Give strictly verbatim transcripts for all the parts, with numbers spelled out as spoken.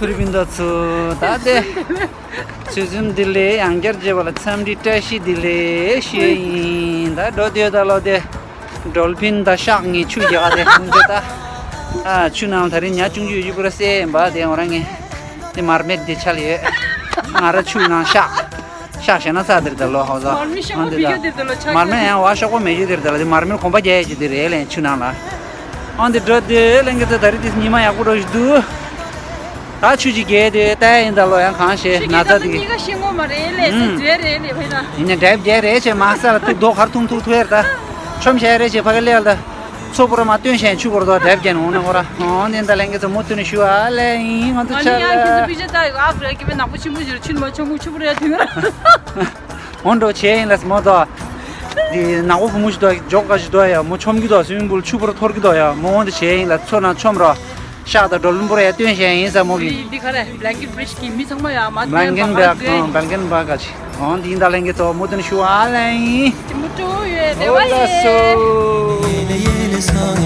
ཕུར་བིན་ད་ཚུ་ད་དེ། ཚུལ་ཁྲིམས་བདེ་ལེགས། ཡང་བསྐྱར་མཇལ་བ་ལ་འཚམས་འདྲི་བཀྲ་ཤིས་བདེ་ལེགས་ཞུ་ཡིན། ད་འགྲོ་དུས་ད་ལོ་དེ། ཌོལ་ཕིན་ད་ཤག་ངས་ཆུ་རྒྱག་དེ་ཁོང་ཚོས་ད། ཨ་ཆུ་ནང་ད་རིང་ཉ་ཆུང་ཆུང་ཡོད་པུ་ར་སེ་ཡིན་པ་དེ་ང་རང་ངས། དེ་མར་མེད་དེ་ཆ་ལ་ཡོད། ང་ར་ཆུ་ནང་ཤག་ཤག་བྱས་ན་ས་དེར་ད་ལོ་ཧོ་ཟོ། མར་མེ་ཤག་པོ་མེད་རྒྱུ་དེར་ད་ལོ་ཆགས། མར་མེ་ཡང་བ་ཤག་པོ་མེད་རྒྱུ་དེར་ད་ལོ་དེ་མར་མེ་གོམ་པ་རྒྱག་ཡས་ཀྱི་དེ་རེད་ལན་ཆུ་ནང་ལ། ཨང་དེ་འགྲོ་དེ་ལན་གི་ཚོ་ད་རིང་དེ་ཉི་མ་ཡག་པོ་འགྲོ་ཞིག་འདུག་ད་ཆུ་ཅིག་རྒྱས་དེ་ལྟ་ཡིན་ད་ལོ་ཡང་གང་ཤེས་ན་ཚ་དེ་གི། གཉིས་ཀ་ཤེས་ངོ་མ་རེད་ལས་སེ་ཨུམ། མཛོད་རེད་ལས་བས་ན། ཡིན་ནས་འདྲེབ་རྒྱས་རེད་ཅེས་མ་ས་ལ་ཐུག་རྡོ་གར་ཐུང་ཐུག་ཐུ་ཡར་ད། ཆོམ་བྱས་རེད་ཅེས་ཕ་གི་ལས་ལ་ད། ཚོ་པོ་ར་མ་སྟོན་ཤེས་ཆུ་བོར་དོ་འདྲེབ་རྒྱས་ནོ་ན་ཁོ་ར་ཨོ་ནི་ད་ལན་གི་ཚོ་མུ་མཐུད་ནས་ཞུ་ཨ་ལས་ཡིན་ང་ཚོ་ཨ་ཆ་ནི་ཡང་ཁྱེད་ཚོ་ལ། པི་ཅ་ད་ཡོད་ཨ་ཕ་ར་གི་བས་ནག་པོ་ཆེན་པོ་ཞིག་ར་ཆུ་མ་ཆོམ་ཆུ་བོར་ཡ་དུས་ར། འོན་འགྲོ་བྱས་ཡིན་ལ་སྨོ་དོ། འདི་ནག་པོ་བུ་མོ་ཞིག་དོ་འཇོག་ག་ཞིག་དོ་ཡ་མོ་ཆོམ་གི་དོ་སུའི་བུལ་ཆུ་བོར་འཐོར་གི་དོ་ཡ་མོ་འོན་འདི་བྱས་ཡིན་ལ་ཚོ་ན་ཆོམ་རོ། ཤག་དང་ཌོལ་ཕིན་པོ་ར་ཡ་སྟོན་བཤད་ཡིན་ས་མོ་གི། འདི་ག་རེ་བྷ་ལན་ཀེན་བི་རི་ཇི་གི་མི་ཚང་མ་ཡ་མ་བྷ་ལན་ཀེན་བྷག་ཨ་བྷ་ལན་ཀེན་བྷག་ག་ཅི་འོན་འདི་ཡིན་ད་ལན་གི་ཚོ་མུ་མཐུད་ནས་ཞུ་ཨ་ལན་ཡིན། དེ་མུ་ཏོ་ཡོད་རེ་བ་ལ་ཤེས། སོ།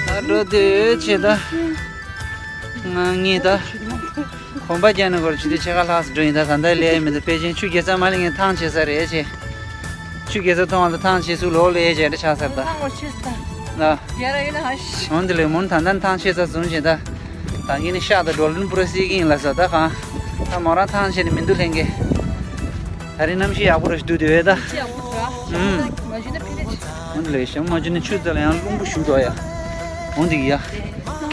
ད་འགྲོ་དུས་ཆེ་ད། ང་ངས་ད། གོམ་པ་རྒྱག་ནས་སྐོར་ཆུ་དེ་ཆེ་ཁ་ལྷག་སུ་འགྲོ་ཡིན་ད་ད་ལྟ་ལས་མི་འདུག་པེ་ཅིན་ཆུ་རྒྱལ་ས་མ་ལས་ངས་ཐང་ཆད་ས་རེད་ཆེ། ཆུ་རྒྱལ་ས་མཐོང་བ་ལ་ཐང་ཆད་སུ་ལོག་ལས་བྱས་འདྲ་ཆགས་ས་རེད་ད། ཐང་ཆད་ས་ད། ཡ་ར་ཡིན་ན་ཧ་ཤི། འོན་ཏེ་ལས་མོན་ད་ལྟ་ཐང་ཆད་ས་བཟུང་བྱས་ད། ད་ངས་ནི་ཤག་ད་ཌོལ་ཕིན་པུ་ར་སི་གི་ཡིན་ལ་ས་ད་གང་། ད་མོ་རང་ཐང་ཆད་ནས་མི་འདུག་ལྷན་གི། ད་རིང་གནམ་གཤིས་ཡག་པོ་ར་ཞིག་འདུག་དེ་བས་ད། ཡག་པོ་ར། ཨུམ། མ་ཞུ་ན་ཕི་རེ་ཆི། འོན་ལེ་ཞང་མ་ཅི་ནི་ཆུ་རྩ་ལ་ཡང་རླུང་པོ་ཞུ་དོ་ཡ། འོན་འདི་ཡ།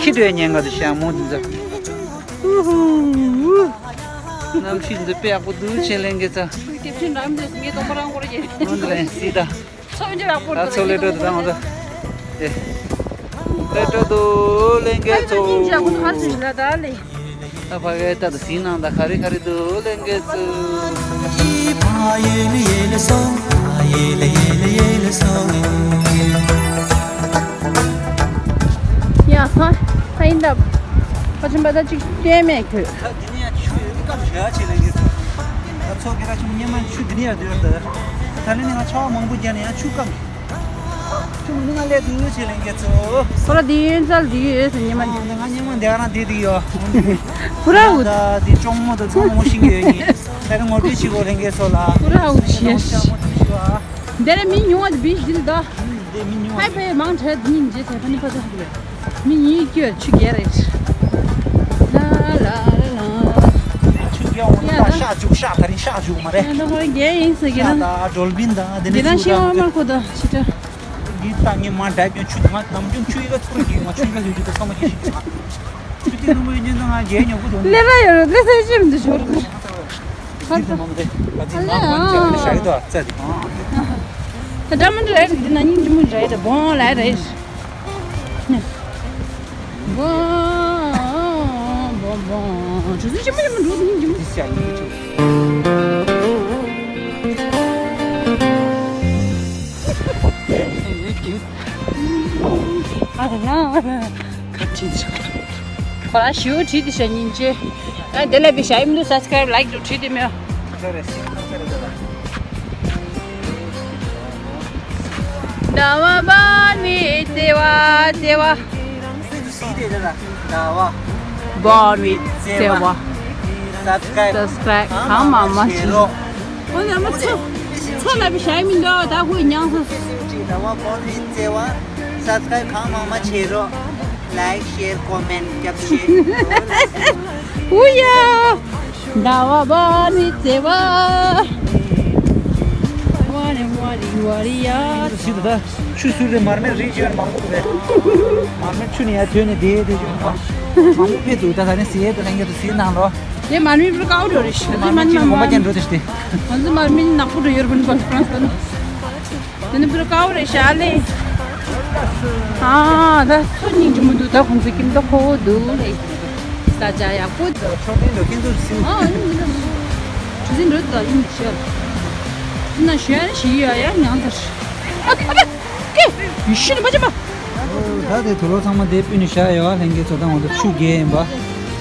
ཁི་དོའི་ཉེན་ཁ་དུ་ཤ་མོ་འདི་ཚ། ཧུ་ཧུ། གནམ་གཤིས་འདི་དཔེ་ཡག་པོ་འདུག་ཆེ་ལེན་གི་ཚ། དེ་བཞིན་རམ་འདི་ངའི་གདོང་པ་རང་སྐོར་གྱི། འོན་ལེ་སི་ད། ཚོ་འདི་ཡག་པོ་ད་འདུག་ཚོ་ལེ་འགྲོ་དུ་ད་འོན་ད། ཨེ། ལེ་འགྲོ་དུ་ལེན་གི་ཚོ། ཨ་ལེ་ཚོ་འདི་ཡག་པོ་འདུག་ཧ་ཚོ་ཞིག་ལ་ད་ལེ། ད་ཕ་གའི་ད་དུ་སིང་ནང་ད་ག་རེ་ག་རེ་འདུག་ལེན་གི་ཚུ། ཡ་ཧ་ཧ་ཡིན་ད། ཕ་ཆུན་པ་ད་ཅིག་སྟོན་མེད་ཁྱོད། ད་འདི་ནས་ཡང་ཆུ་ཡོད་ནི་སྐམ་ཞེ་ཆེ་ལེན་གི་ཚུ། ད་ཚོ་གི་ད་ཆུ་ཉི་མ་ཆུ་འདི་ནས་ཡང་འདུག་ད། ད་ལེ་ནི་ང་ཆ་བ་མང་པོ་རྒྱག་ནས་ཡང་ཆུ་སྐམ། ཆུ་མི་ང་ལས་དུ་ཆེ་ལེན་གི་ཚུ། ཁོ་ར་དེ་ཡོད་ཚལ་དེ་ཡོད་ཟེར་ཉི་མ་ཨ་ནི། ང་ཉི་མ་འདི་ཨ་རང་དེ་དེ་ཡོད། ཁོ་ར་འུ། ད་དེ་ཅོང་མོ་དང་ཚོང་མོ་ཤིང་གི་ཡོད་ནི། ད་རེ་ངོ་སྤྲོད་བྱེད་དགོས་ལེན་གི་ཚུ་ལ། ཁོ་ར་འུ་ཆེ་ཤ། འདི་རེ་མི་ཉུང་བ་དེ་བིས་ལྡི་ལི་ད། དེ་མི་ཉུང་བ། ཧའི་པེ་མང་ཆེ་དེ་ཉིན་རྗེས་ཚེ་ཕ་ནི་ཕ་ཚ་ཧ་གི་ལེ། མི་གཉིས་སྐྱོད་ཆུ་རྒྱལ་རེད། ལ་ལ་ལ་ལ། ཆུ་རྒྱལ་འོང་ཡ་ད། ད་ཤག་བཅུག་ཤག་ད་རིང་ཤག་བཅུག་མ་རེད། ཡ་ད་ཁོ་རྒྱལ་ཡིན་ཟེར་གི་ཤག་ན། ད་ཌོལ་ཕིན་ད་དེ་དེ་ནས་ན་ཆུ་ཤེས་ད་བ་མ་ཁོ་ད་ཤི་ད། འདི་ད་ངས་མ་འདྲ་པའི་ཆུ་ང་ནམ་རྒྱུན་ཆུ་ཡི་ག་ཚུར་གི་ང་ཆུ་ཡི་ག་ཡོད་རྒྱུ་ད་ཚང་མ་གི་ཤི་གི་ང་། ཆུ་དེ་ནུ་མོ་ཡོད་ཉན་ད་ང་རྒྱལ་ཉོ་གི་འདུག་ལེ་ལ་ཡོད་ལེ་ས་ཅི་མི་འདུག་ཞོར་གི། ཁར་ད། ཨ་ལེ་ཨ། ཤ་ཡི་ད་ཙ་དེ་ད་ད་མི་འདྲ་རེད་འདི་ན་སྙིང་རྗེ་མོ་འདྲ་ཡི་ད་བོང་ལ་རེད། བོང་བོང་བོང་། ཆུ་ཚོད་ཆེན་པོ་ཆེན་པོ་འགྲོ་སྙིང་རྗེ་མོ། འདི་ཤ་ཡི་ཆུ། ཨ་ལ་ཨ་ལ། ཁ་ཁྲིད་ཆོག་ཁོ་རང་ཞིའུ་ཁྲིད་དེ་ཤ་སྙིང་རྗེ། ཨ་དེ་ལ་བི་ཤ་ཡིན་འདུག་སབ་སི་ཀ་རེབ་ལའིག་འགྲོ་ཁྲིད་དེ་མེད། ཟླ་བ་བར་མའི་བརྩེ་བ་བརྩེ་བ། ཟླ་བ་བར་མའི་བརྩེ་བ། སབ་སི་ཀ་རེབ་སབ་སི་ཀ་རེབ་གང་མང་མང་བྱེད་རོགས། འོ་ན་མ་ཚོ་ཚོ་ལ་བི་ཤ་ཡིན་འདུག་ད་ཁོས་མྱངས་སོང་། ཟླ་བ་བར་མའི་བརྩེ་བ། སབ་སི་ཀ་རེབ་གང་མང་མང་བྱེད་རོགས། ལའིག་ཤེར་ཀོ་མེན་རྒྱབ་ཤེར། ཨུ་ཡ། ཟླ་བ་བར་མའི་བརྩེ་བ། ཝ་རེ་ཝ་རེ་ཝ་རེ་ཡ། ཞིག་ད་ཆུ་སུར་རེ་མར་མེ་རི་ཅོ་མང་པོ་རེད། མར་མེ་ཆུ་ནི་ཡ་དོན་ནི་དེ་དེ་ཅོ་མང་པོ་ཕེ་དུ་ད་ད་ནི་སི་ཡེ་དུ་ལྷན་རྒྱས་དུ་སི་ནང་ལོ། དེ་མར་མེ་བུ་ཀའོ་རེ་ཤ་དེ་མར་མེ་ཆུ་ནི་གོམ་པ་ཅན་འགྲོ་དེ་ཤ་དེ། ང་ཚོ་མར་མེ་ནག་པོ་རེ་ཡོད་རེ་བུ་ནི་པ་ཧྥ་རན་སི་ད་ནི། དེ་ནི་བུ་ར་ཀའོ་རེ་ཤ་ལེ། ཨ་ད་ཚོ་སྙིང་རྗེ་མོ་འདུག་ད་ཁོང་ཚོ་ཁྱིམ་ད་ཁོ་བོ་འདུག་ལེ། ས་ཆ་ཡག་པོ་འདུག་ཆོག་ཏན་འགྲོ་ཁྱིམ་ཚོ་སིང་། ཨ་ཨ་ནི་འདུག་ཆུ་སྲིན་འགྲོ་ད་ཡིན་ཤ། ན་ཤ་ཡ་ཤི་ཡ་ཡ་ཉང་ཚར། ཨ་ཨ་ཀེ་ཡི་ཤི་ནི་མ་ཅི་མ། ད་དེ་དུ་ལོ་ཚང་མ་དེ་པུ་ནི་ཤ་ཡ་ལྷན་རྒྱས་ཚོ་དང་འོ་ད་ཆུ་རྒྱལ་ཡིན་པ།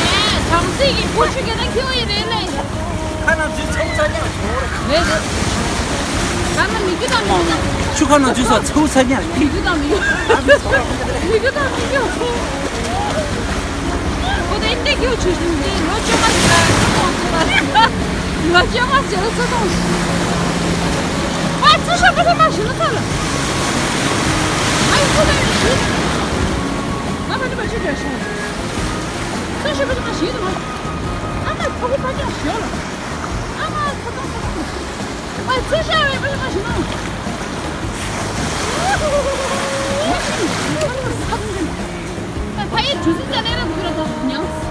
ནས་བྱང་སེམས་ཀྱི་ཕོ་ཆུ་ག་ནས་འཁྱེར་བ་ཡིན་རེད་ལེ། ཁ་ནང་ཆུ་ཚ་བོ་ཚ་ཉག་བྱུང་རེད། རེད་རེད། ཁ་ནང་མི་རྒྱུ་དང་མི་རྒྱུ་དང་། ཆུ་ཁ་ནང་ཆུ་ས་ཚ་བོ་ཚ་ཉག་མི་རྒྱུ་དང་མི་རྒྱུ། མི་རྒྱུ་དང་མི་རྒྱུ། ཁོ་དེ་འདྲ་སྐྱོ་ཆུ་ཆུ་འདི་ལོ་བཅོ་ལྔ་ཟེར་ལ་ཚོ་གཏོང་ཟེར་ལ། ལོ་བཅོ་ལྔ་ཟེར་ལ་ཚོ་གཏོང་ཟེར། ཨ་ཚོ་ཤ་ཁ་ཚ་མ་ཞུ་ན་ཚ་ལ། ཨ་ཡི་ཚོ་ལ་ཡི་ཞུ། ཨ་མ་ནི་མ་ཤི་བྱ་ཤ། ཚོད་ཤི་པ་ཅི་མ་ཤི་དུ་མ། ཨ་མ་ཚ་གི་ཕ་ཅག་ཤོ་ལ། ཨ་མ་ཚ་ཚ་ཚ་ཚ། ཨ་ཚོད་ཤ་བའི་པ་ཅི་མ་ཤི་ནོ། ཕ་ཡི་གྲུ་སི་ཙ་ནེ་ར་དུ་ར་ད་ཉང་།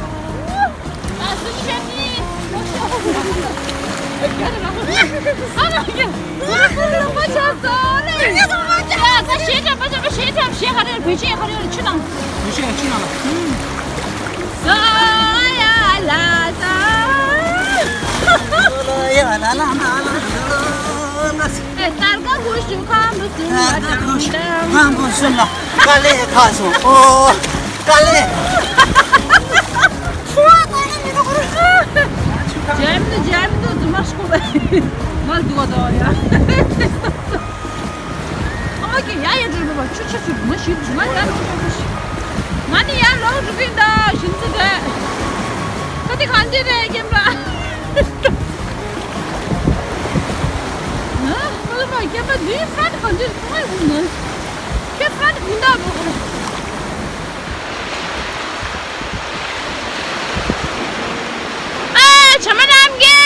ཇེམ་དུ་ཇེམ་དུ་རྫུན་མ་ཤོད་པ། མ་འདུག་བ་དོ་ཡ། ཨ་མ་ཀྱི་ཡ་ཡ་འགྲོ་བ་ཆུ་ཆུ་ཆུ་མ་ཤི་ཆུ་མ་ཡ་མ་ཤི་ཤི། ང་ནི་ཡ་ལོག་འགྲོ་གིན་ད་ཤིན་ཙི་དེ། ད་དེ་གང་དེ་རེད་ཀེམ་ར། ཨ་ཁོ་ལ་མ་ཀེམ་པ་འདི་ཧྥ་རན་གང་དེ་ཁོ་ཡིན་ནི། ཁྱེད་ཧྥ་རན་ཡིན་ད་བོ་ཁོ། ཨ་ཆ་མ་རམ་གེ།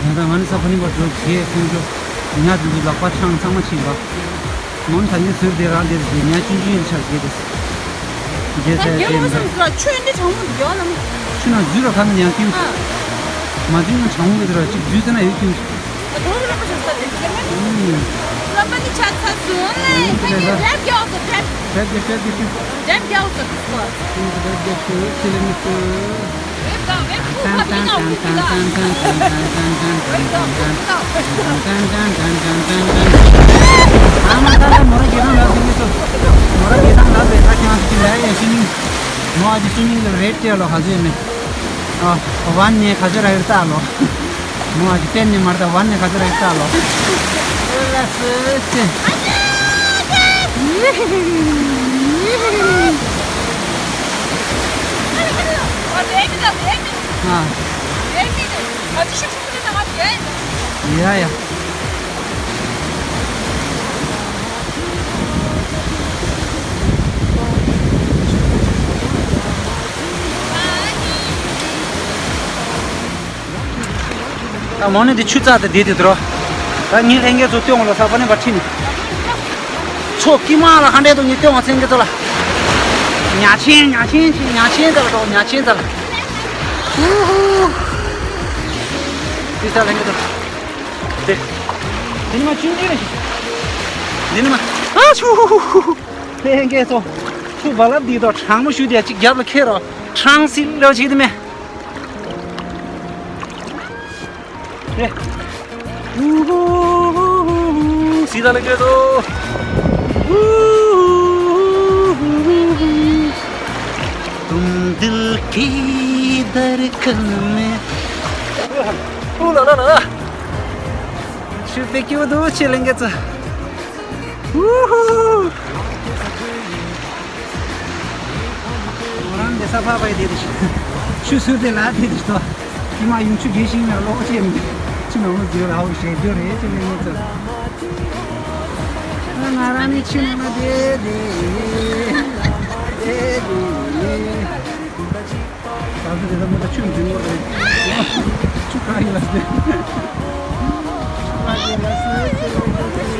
ཡང་ད་ང་ནི་ས་ཕ་ནི་པ་གྲོགས་རྗེས་ཁོང་ཚོ་ཉ་དེ་ཚོ་ལག་པ་འཆང་ཚང་མ་ཕྱིན་པ། ནོར་ད་ཡིན་ཟེར་དེ་རང་དེ་རྗེས་ཉ་ཆུང་ཆུང་ཡིན་ཆགས་རྗེས་དེ། རྗེས་ད་ཚད་རྒྱལ་དེ་བོ་མི་འདྲ། སོང་ཟེར་ཆོས་འདི་དྲང་མོ་རྒྱལ་ལ་མོ། ཆུ་ན་འཛུལ་ར་ཁ་ན་ཡང་ཁྱིམ། ཨ། མ་འཛུལ་ན་དྲང་མོ་གི་དེ་ར་གཅིག་འཛུལ་ཟེར་ན་ཡོད་ཁྱིམ། ཨ་དོ་ར་པ་ཞིག་ས་དེ་རྒྱལ་མོ། ཨུམ། ར་པ་ནི་ཆ་ཚ་སོང་ལེ་ཁ་ཡི་རེབ་རྒྱལ་སོ་རེབ། རེབ་རྒྱལ་རེབ་རྒྱལ་ཆུ། རེབ་རྒྱལ་སོ་རེབ་རྒྱལ་ཆུ་ཁྱེད་ལ་མི་སོ། ཡ་ཡ། ད་མོ་ནི་འདི་ཆུ་རྩ་དེ་བསྡད་དེ་འདུག་རོ། ད་ངའི་ལྷན་རྒྱས་ཚོ་སྟོན་ལ་ས་པ་ནི་བ་ཁྲིད་ནས། ཚོ་ཀི་མ་ལ་ཧ་འདྲེ་དུ་ངའི་སྟོན་བ་སེང་གེ་ཚོ་ལ། ཉ་ཆེན་ཉ་ཆེན་ཆེ་ཉ་ཆེན་ཚ་ལ་འགྲོ་ཉ་ཆེན་ཚ་ལ། ཧུ་ཧུ། དེ་ས་ལྷན་རྒྱས་ཚོ། དེ། དེ་ནི་མ་ཆུང་ཆུང་རེད། དེ་ནི་མ། ཨ་ཆུ་ཧུ་ཧུ་ཧུ། ལྷན་རྒྱས་ཚོ། ཆུ་བ་ལབ་འདི་དོ་གྲང་མོ་ཞུ་དེ་གཅིག་རྒྱབ་ལ་ཁེ་རོ། གྲང་སིལ་ལོ་ཅིག་དེ་མེ། ཨེ། ཨུ་ཧུ་ཧུ་ཧུ་ཧུ། སི་ད་ལ་ཀེ་དོ། ཨུ་ཧུ་ཧུ་ཧུ། तुम दिल की धड़कन में། ཨུ་ལ་ལ་ལ་ལ། ཆུ་པེ་ཀྱུ་དུ་ཆེ་ལེང་གེ་ཙ། ཨུ་ཧུ། ང་རང་འདི་ས་ཕ་བའི་དེ་དེ་ཞིག་ཆུ་སུར་དེ་ལ་དེ་དེ་ཞིག་ཏོ། ཁྱི་མ་ཡུམ་ཆུ་རྒྱས་ཤིང་ལ་ལོག་ཅེས་མི་ཆུ་ནང་ལ་འཛུལ་ལ་ཧའུ་ཞེས་འགྱུར་རེད་ཅེས་མི་མི་ཚོ། ང་རང་ནི་ཆུ་ནང་ལ་དེ་དེ་དེ་དེ། ད་ཚོད་དེ་ད་མོ་ད་ཆུ་འཛིན་བོ་རེད། ཆུ་གང་ཡིན་ལ་ཟེར། ཆུ་གང་ཡིན་ལ་ཟེར་ཆུ་ལ་ཟེར།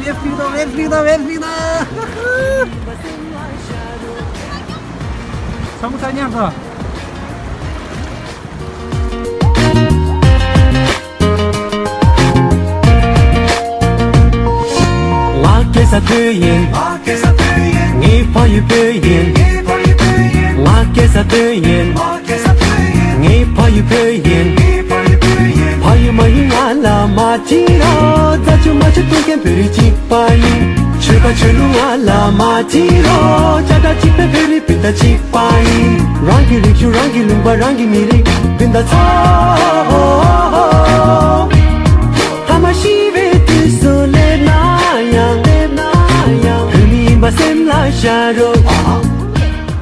ཝེབ་སྤྲིག་དང་ཝེབ་སྤྲིག་དང་ཝེབ་སྤྲིག་དང་། ཚང་མ་ཚ་ཉག་དང་། ལག་གེ་ས་དུས་ཡིན། ངའི་ཕ་ཡུལ་བོད་ཡིན། ལག་གེ་ས་དུས་ཡིན། ངའི་ཕ་ཡུལ་བོད་ཡིན། ཕ་ཡུལ་མ་ཡིན་ང་ལ་མ་ ཅི་རོ་རྫ་ཆུ་མ་ཆུ་སྟོན་མཁན་བོད་རིགས་གཅིག་པ་ཡིན། ཆོལ་ཁ་ཆོས་ལུགས་ང་ལ་མ་ཅི་རོ་ཅ་ཏྲ་གཅིག་པའི་བོད་རིགས་སྤུན་ཟླ་གཅིག་པ་ཡིན། རང་གི་རིག་གཞུང་རང་གི་ལུང་པ་རང་གི་མི་རིགས་སྤུན་ཟླ་ཚོ། ཐ་མ་ཤི་བའི་དུས་སུ་སླེབས་ན་ཡང་སླེབས་ན་ཡང་བོད་མི་ཡིན་པ་སེམས་ལ་ཤར་རོགས།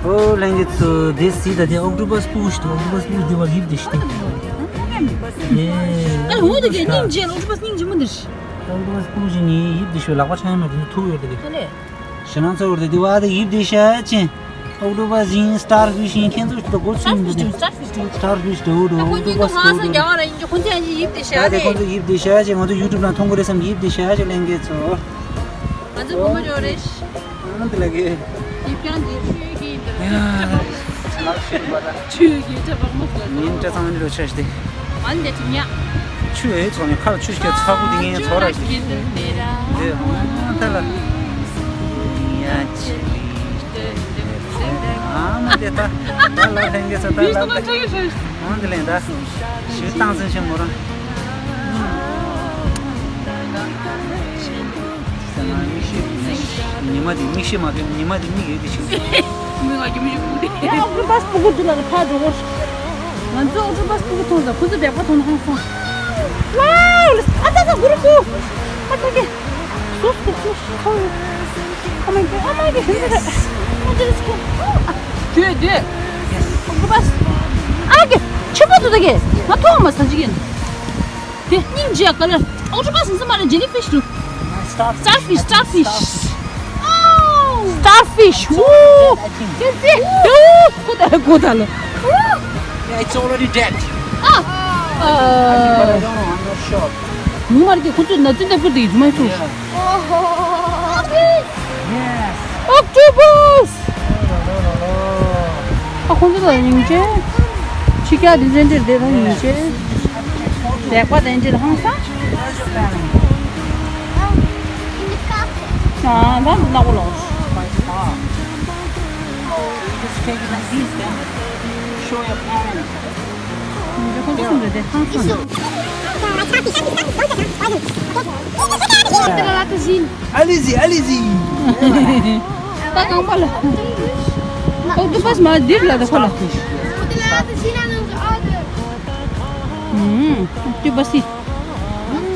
ཨོ་ལྷན་རྒྱས་ཚོ། དེ་སི་ད་དེ་ཨོག་ཊོ་པས་སྤུ་གུ་ཞིག་འདུག་ཨོག་ཊོ་པས་སྤུ་གུ་འདི་བ་ཡིབ་དེ་ཞིག་འདུག་ཨ་ཧོ་དེ་གའི་སྙིང་རྗེ། ཨོག་ཊོ་པས་སྙིང་རྗེ་མོ་འདིར། ཨོག་ཊོ་པས་སྤུ་གུ་ཞིག་ནི་ཡིབ་དེ་ཞིག་ལག་པ་ཆག་ཡ་མ་རེད། ཐུག་ཡོད་དེ། ཨ་ལེ། ཞེ་ནང་ཚོ་བར་དེ་དེ་བ་དེ་ཡིབ་དེ་ཤ་ཅན། ཨོག་ཊོ་པས་ཡིན། སི་ཊར་ཕིཤ་ཡིན། ཁྱེད་ཚོ་ཞིག་ད་སྒོ་ཚུད་མི་འདུག་སི་ཊར་ཕིཤ་འདུག་སི་ཊར་ཕིཤ་འདུག་འདུག་ཨོག་ཊོ་པས་འདུག་ཁོ་ཚོ་ཡིབ་དེ་ཤ་ཅན། ང་ཚོ་ཡུ་ཊུབ་ནང་མཐོང་གི་རེད་བསམ། ཡིབ་དེ་ཤ་ཅན། ང་ཚོ་ཡུ་ཊུབ་ནང་མཐོང་གི་རེད་བསམ། ཡིབ་དེ་ཤ་ཅན་ལྷན་རྒྱས་ཚོ། ང་ཚོ་བུ་མོ་འཇོག་རེད། ཨ་འདི་ལ་གི། ཡིབ་ཀྱང་འདི་ཆོས་ཀྱི་འདི་ལ། ཡ། ཆོས་ཀྱི་ཁྲ་བག་མ་ཟ། ཉིན་གྲྭ་ཚང་འདི་ལོ་ཆ་ཞིག་སྟེ། ཨ་འདི་ཐུ་ཉག་ཆུ་ཨེ་ཚོ་ནི་ཁར་ཆུ་སྐྱ་ཚ་བོ་འདི་ངའི་ཚོ་ར་ཞིག་སྟེ། འདི་ཨ་ད་ལ། ཡ་ཆི་ལི། ཨ་མ་དེ་ད་ད་ལ་ལྷན་རྒྱས་ཚོ། ད་ལ་ལྷན་རྒྱས་ཨ་འདི་ལེན་ད་ཞུ་སྟངས་ཟིན་ཞིང་མོ་རང་། ཟེར་ན་མིག་ཤེས་ཉི་མ་དེ་མིག་ཤེས་མ་གཏོགས་ཉི་མ་དེ་མིག་ཡོད་དེ་ཆུ། མིག་ང་རྒྱུ་མི་ཞིག་བུ་དེ། ཡ་ཨོག་ཊོ་པས་སྤུ་གུ་འདི་ལ་ཕར་འགྲོ་གོ། ང་ཚོ་ཨོག་ཊོ་པས་སྤུ་གུ་མཐོང་ཙང་ཁོ་ཚོ་སྦལ་པ་མཐོང་ན་ཧང་སང་། ཝའོ། ཨ་ཙ་ཙ་གུ་རུ་གུ། ཨ་ཙ་ཙ། སོ་སོ་སོ་སོ། ཨ་མ་གི་ཨ་མ་གི། ཨ་ཙ་ཙ། སྡོད་སྡོད། ཨོག་ཊོ་པས། ཨ་གི་ཆེན་པོ་འདུག་ད་གི། ང་མཐོང་མ་ས་ཅིག་ཡིན། དེ་སྙིང་རྗེ་ག་ལེར། ཨོག་ཊོ་པས་ཟེར་མ་རེད། ཇེ་ལི་ཕིཤ་རུ། སི་ཊར་ཕིཤ། སི་ཊར་ཕིཤ། སི་ཊར་ཕིཤ། ཝུ། ཀེན་སི། ཡོ། གོ་ད་གོ་ད་ལོ། Yeah, it's already dead. ཨ། But I don't know, I'm not sure. ངོ་མ་རེད། ཁོ་ཚོ་ན་ཚོད་འདྲ་པོ་དེ་ཡིན་མ་སོང་། Yeah. Yes. ཨོག་ཊོ་པས། ཨ་ཁོང་ཚོ་ལ་སྙིང་རྗེ། ཕྱི་རྒྱལ་དེ་ཚན་འདིར་བསྡད་ན་སྙིང་རྗེ། སྦལ་པ་དེ་འདྲ་ཧང་སང་། ཨ་ད་ནག་པོ་ལོ། Show your parents. Allez-y, allez-y. ད་རྐང་པ་ལ། ཨོག་ཊོ་པས་མ་འདིར་ལ་ད་ཁོ་ལ། ཨོག་ཊོ་པས་སི།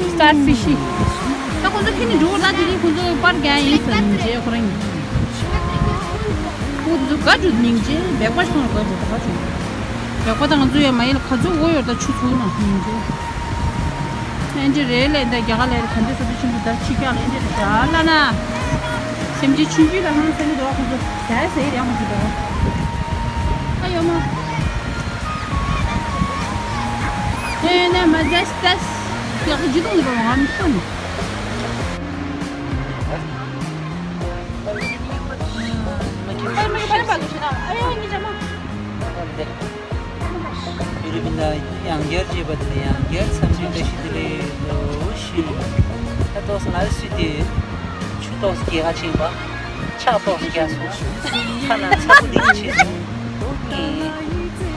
སི་ཊར་ཕིཤ་ཡིན། ད་ཁོ་ཚོ་ཕི་ནི་འགྲོ་ད་དེ་རིང་ཁོ་ཚོ་པར་རྒྱག་ཡིན་ཟེར་ནས་རྗེས་ཁོ་རང་ཡིན། ཁོ་ཚོ་དགའ་འགྲོ་སྙིང་རྗེ། སྦལ་པ་ཤོང་དགའ་འགྲོ་དགའ་འགྲོ། སྦལ་པ་དང་ང་ཚོ་ཡ་མ་ཡིན་ལ་ཁ་ཚུགས་འོ་ཡོད་ད་ཆུ་ཚུགས་ན་སྙིང་རྗེ། ཨེ་འདྲ་རེད་ལས་འདྲ་རྒྱ་གར་ལས་ག་འདྲ་ས་ཚོ་ཆུན་པོ་ད་ཕྱི་རྒྱག་ལས་འདྲ་རེད་ཤ་ལ་ན། སེམས་ཅན་ཆུན་ཆུན་ལ་ཧང་སང་གི་འདུག་ཁོ་ཚོ་ཟས་ཟས་ཡག་མ་ཞིག་འདུག་ཨ་ཡོ་མ། ཨེ་ན་མ་ཟས་ཟས་ཡག་གི་ཇི་ལྟར་འདུག་ང་མི་ཤེས། ཨ་ཡོ་ཉི་ཇ་མ། ཧྥི་ལི་པིན་ནང་ཡང་བསྐྱར་བྱས་པ་དེ་ནས་ཡང་བསྐྱར་འཚམས་འདྲི་བཀྲ་ཤིས་བདེ་ལེགས་ལོ་ཞུ། ད་ཏོག་ཙམ་ང་ཚོ་སུས་དེ་ཆུ་ཏོག་ཙམ་རྒྱག་ཕྱིན་པ། ཕྱག་ཏོག་ཙམ་རྒྱག་སོང་། ཁ་ནང་ཚ་པོ་ལྡིང་བྱས་སོང་། ཨེ།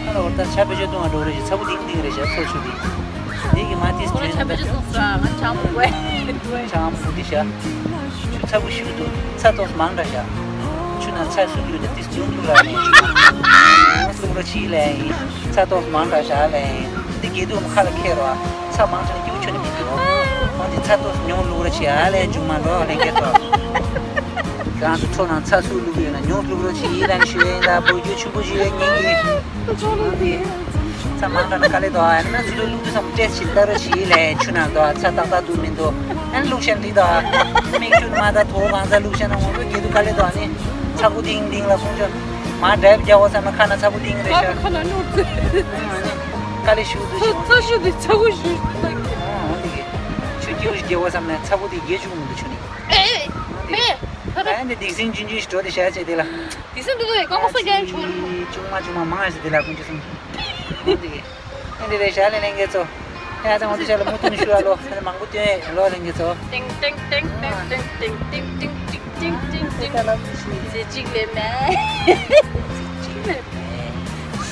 ཁ་ལ་འོར་ད་ཇ་བེད་སྤྱོད་གཏོང་བ་འགྲོ་རེད། ཇ་ཚ་པོ་ལྡིང་ལྡིང་རེད་ཤག་ཚོ་ཆུ་དེ། འདི་གི་མ་ཏིས་དུས་ད་ཇ་བེད་སྤྱོད་གཏོང་ས་ང་ཇ་མོ་དགོས། ཇ་མོ་དེ་ཤག་ཆུ་ཚ་པོ་ཞིག་འདུག་ཚྭ་ཏོག་མང་དྲགས་ཤག་ཆུ་ནང་ཚྭ་སུ་ཡོད་ན་དེ་ཉུང་ལུགས་ར་ལེན། ཉུང་ལུགས་ར་ཆི་ལེན་ཡིན། ཚྭ་ཏོག་མང་དྲགས་ཤག་ལེན་ཡིན། འདི་དགེ་སྡུག་ཁ་ལ་ཁེལ་རོ། ཚྭ་མང་དྲགས་ན་སྐྱུག་ཆུ་ནི་མི་འདུག་འོན་ཏེ་ཚྭ་ཏོག་ཉུང་ལུགས་ར་ཆི་ཨ་ལེན་ཇུང་མ་ལོ་ལེན་གེ་ཏོ། རང་ཚོ་ཚོ་ནང་ཚྭ་སུ་ལུགས་ཡོད་ན་ཉུང་ལུགས་ར་ཆི་ཡིན་ལེན་ཞུ་ཡིན། ད་བོད་རྒྱུ་ཆུ་བོ་ཞུ་ཡིན་ཉིན་གི། ཚྭ་མང་དྲགས་ན་དཀའ་ལས་འདུག་ཨ་ནི་ཚུར་བླུགས་དུས་ཙམ་ཏེས་ཕྱིན་ལྟ་ར་བྱེད་ལས་ཆུ་ནང་འདུག་ཚྭ་ཏག་ཏག་འདུག་མི་འདུག་ཨ་ནི་བླུགས་ཤེས་འགྲིག་འདུག་མིག་ཆུ་མ་དང་དོ་གང་ཚ་བླུགས་ཤེས་ན་ངོ་རྒོལ་དགེ་སྡུག་དཀའ་ལས་འདུག་ཨ་ནི་ཚ་ཁུ་ཏིང་ཏིང་ལ་ཁུངས་ཆོ་མ་འདྲེབ་རྒྱག་འོ་ཚ་མ་ཁ་ན་ཚ་ཁུ་ཏིང་རེ་ཤ་ཁ་ན་ནོར་ཚེ་ཨ་ནི་དཀའ་ལས་ཞུ་འདུག་ཤེས་ཚ་ཤུ་དེ་ཚ་ཁུ་ཞུ་ཨ་འདི་གི་ཆུ་སྐྱེ་བོ་ཞིག་རྒྱག་འོ་ཚ་མ་ཚ་ཁུ་དེ་རྒྱལ་བཅུག་མི་འདུག་ཆུ་ནི་ཨ་ནི་སྡིག་སྲིན་ཆུན་ཆུན་ཞིག་འགྲོ་དེ་ཤ་ཆེ་དེ་ལ། དེ་སེམས་འདུག་གས་རྐང་པ་སོ་རྒྱག་ཡོད་ཆོག་ཅུང་མ་ཅུང་མ་མང་ཞིག་དེ་ལ་ཀུན་གྱི་སེམས། འོ་དེ་གས། ཨེ་འདི་རེད་ཤག་ལས་ལེན་གྱི་ཚོ། ཨེ་ཨ་ཙང་འོ་དེ་ཤག་ལ་མུ་མཐུད་ནས་ཞུ་ཨ་ལོ། ཨེ་མང་པོ་སྟོན་ཨེ་ལོ་ལེན་གྱི་ཚོ། ཏེང་ཏེང་ཏེང་ཏེང་ཏེང་ཏེང་ཏེང་ཏེང་ཏེང་ཏེང་ཏེང་ཏེང་ཏེང་ཟེར་གཅིག་ལས་མེད། ཟེར་གཅིག་ལས་མེད།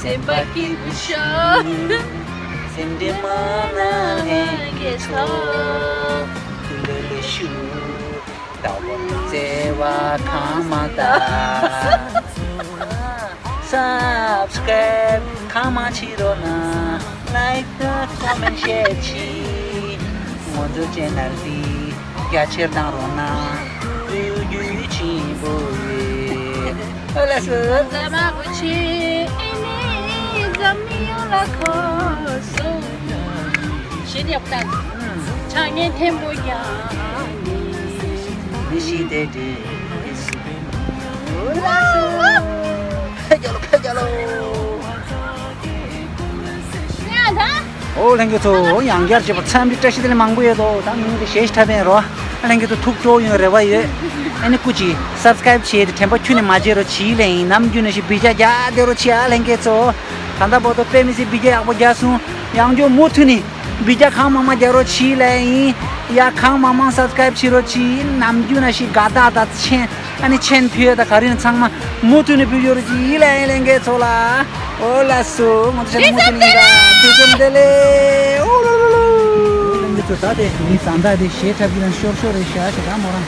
སེམས་པ་སྐྱིད་པོ་ཤོག་སེམས་འདྲེ་མ་ན་ལྷན་རྒྱས་ཚོ། ལུ་ལུ་ཤུ། ཟླ་བོར་བརྩེ་བ་ཁང་མང་དང་། Subscribe ཁང་མང་བྱེད་རོགས་གནང་། Like དང་Comment Share བྱེད། ང་ཚོ་Channel འདི་རྒྱ་ཆེར་བཏང་རོགས་གནང་། ཐུགས་རྗེ་ཆེན་པོ་ཡོད། ཨོ་ལགས་སོ། ཟ་མ་བུ་ཆེ་ཨེ་ནི་འཛམ་གླིང་ཡོངས་ལ་འཁོར་སོང་། གཞས་ཡག་པོ་བཏང་། ཆག་ཉེས་ཐེན་པོ་ཡང་མི་ཤེས་དེ་དེ། ཨོ་ལགས་སོ། ཕེབས་རྒྱ་ལོ། ཕེབས་རྒྱ་ལོ། ཡ་ད། ཨོ་ལྷན་རྒྱས་ཚོ། ཨོ་ཡང་བསྐྱར་བྱས་པ་འཚམས་འདྲི་བཀྲ་ཤིས་བདེ་ལེགས་མང་པོ་ཡོད་དོ། ད་ངས་འདི་གཞས་ཞིག་འཁྲབ་པ་ཡིན་རོ། ཨ་ལྷན་རྒྱས་ཚོ་ཐུགས་སྤྲོ་ཡོང་རེ་བ་ཡོད། ཨ་ནི་སྐུ་མཁྱེན་Subscribe བྱས་ཏེ་དྲན་པ་ཁྱོན་ནས་མ་བརྗེད་རོགས་བྱེད་ལེ་ཡིན། ནམ་རྒྱུན་ནས་ཤིག་བི་ཇ་རྒྱག་བསྡད་རོགས་བྱེད་ཨ་ལྷན་རྒྱས་ཚོ། ད་ལྟ་བར་དུ་དཔེ་མི་སྲིད་བི་ཇ་ཡག་པོ་རྒྱག་སོང་། ཡང་བསྐྱར་མུ་མཐུད་ནས་བི་ཇ་གང་མང་མང་རྒྱག་རོགས་བྱེད་ལེ་ཡིན། ཡ་གང་མང་མང་Subscribe བྱེད་རོགས་བྱེད། ནམ་རྒྱུན་ནས་ཤིག་དགའ་རྟགས་དང་མཆན། ཨ་ནི་མཆན་ཕུལ་ཡ་དང་ག་རེ་ཡིན་ཚང་མ་མུ་མཐུད་ནས་ཕུལ་ཡོད་རེད་ཅི་ཡིན་ལ་ཡིན་ལྷན་རྒྱས་ཚོ་ལ། ཨོ་ལགས་སོ། ང་ཚོ་ཤ་མུ་མཐུད་ནས་ཡིན་ད། དུས་ཙམ་བདེ་ལེགས། ཨོ་ལོ་ལོ་ལོ། ལྷན་རྒྱས་ཚོ་ད་དེ་ངའི་བཟའ་ཟླ་དེ་གཞས་འཁྲབ་ཀྱི་ན་ཤོར་ཤོར་རེད་ཤག་ཤག་ད་མོ་རང་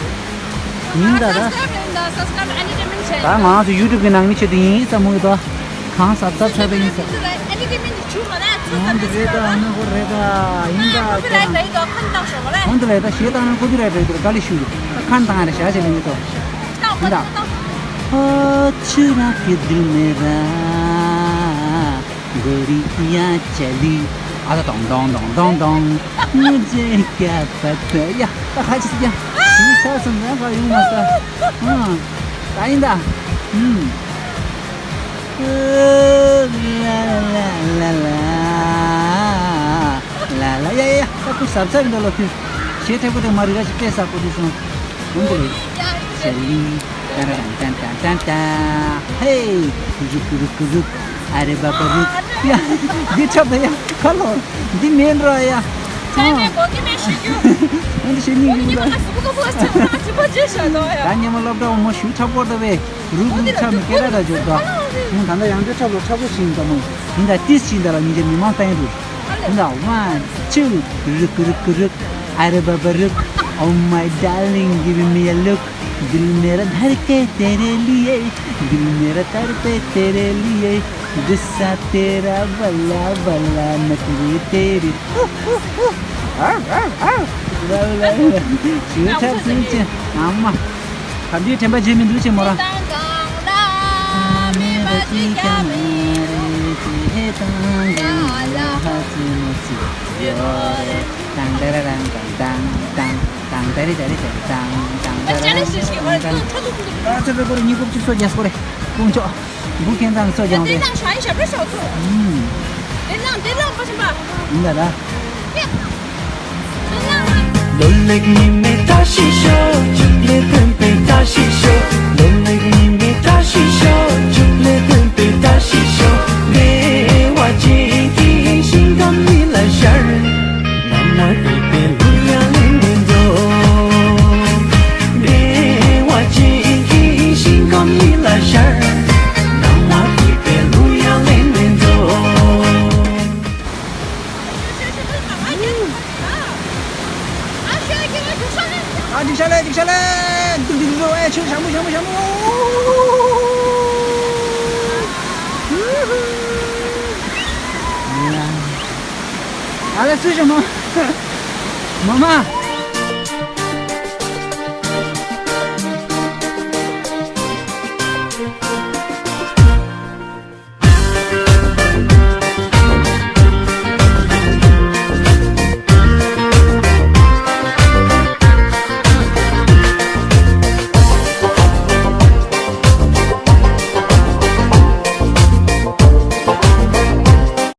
ཡིན་ད་ད། Subscribe རེད་ད། Subscribe Entertainment Channel། ད་ང་ཚོ་YouTube གི་ནང་མི་ཆེད་དུ་ཡིན་ས་མོ་ཡོད་དོ། གང་ཟབ་ཟབ་ཆགས་པ་ཡིན་ཟེར། འོན་ཏེ་རེད་ད། ཨ་ནི་ཧོ་རེད་ད། ཡིན་ད། ཁོ་རང་། འོན་ཏེ་རེད་ད། གཞས་བཏང་ན་ཁོ་པི་རའེ་ཊི་རེད་དོ། དཀའ་ལས་ཞུ་ཡོད། ཁ་བཏང་རེད་བྱ་བྱེད་ལེན་གྱི་ཐོག་ཡིན་ད། ཨོ་ཆུ་ར་ཀི་དིལ་མེ་ར། གོ་རི་ཡ་ཅ་ལི། ཨ་ད་དོང་དོང་དོང་དོང་དོང་། མུ་ཇེ་ཀྱ་པ་ཏ་ཡ། ད་ཁ་ཅིག་ཡ། ཞུ་ས་སོང་ན་ག་ཡོང་མ་ས། ཨ། ད་ཡིན་ད། ཨུམ། ལ་ལ་ལ་ལ། ལ་ལ་ཡ་ཡ་ཡ། ད་ཁུ་ཟབ་ཟབ་འདོད་ལོ་ཁུ། གཞས་འཁྲབ་གོ་དེ་མ་རི་ར་ཅིག་སྤྲད་ས་གོ་དུས་སོང་། འོན་ཏེ་རེད། ཤ་ལི། ཏན་ཏན་ཏན་ཏན་ཏན། ཧེ། རུག་རུག་རུག། ཨ་རེ་བ་བ་རུག། ཡ། འདི་འཁྲབ་ད་ཡ། ཁ་ལོ། འདི་མེད་འགྲོ་ཡ། ཨ། ཨ་འདི་ཤེས་ནི་ཡོད་ད། ད་ཉི་མ་སློབ་གྲྭ་འོ་མ་ཞུ་འཁྲབ་སྐོར་ད་བས། རུག་རུག་འཁྲབ་ནི་སྐད་གྲགས་ད་འཇོག་ད། ཨ་ད་ལྟ་ཡང་འདི་འཁྲབ་ལོ་འཁྲབ་པོ་ཞིག་ཡིན་ད་མོ། ཡིན་ད་ཏིས་ཞིག་ད་ལ་ཉིན་རྒྱབ་མི་མང་ལྟ་ཡིན་རུག། ཡིན་ད། One, two. རུག་རུག་རུག། ཨ་རེ་བ་བ་རུག། Oh my darling, give me a look. दिल मेरा धड़के तेरे लिए, दिल मेरा तड़पे तेरे लिए, गुस्सा तेरा बल्ला बल्ला, नखरे तेरे। ཞུ་ཐབས་ཟིན་ཅི་ཨ་མ། ག་འདྲའི་དྲན་པ་བརྗེད་མི་འདུག་ཅེ་མོ་ར། ད་ཚོད་པའི་སྐོར་གཉིས་ཀོབ་གཅིག་སོ་རྒྱས་སྐོར་རེད། ཁོང་ཚོ་འགུག་མཁན་ཚང་སོ་རྒྱས་རེད། ཡིན་ད་ད། ཨ་འགྲིག་ཤ་ལེ། འགྲིག་ཤ་ལེ། འདུག་འདུག་འདུག་ཨེ་ཆུ་ཞང་མོ་ཞང་མོ་ཞང་མོ། ཨ་ལེ་སུ་ཞང་མོ། མ་མ།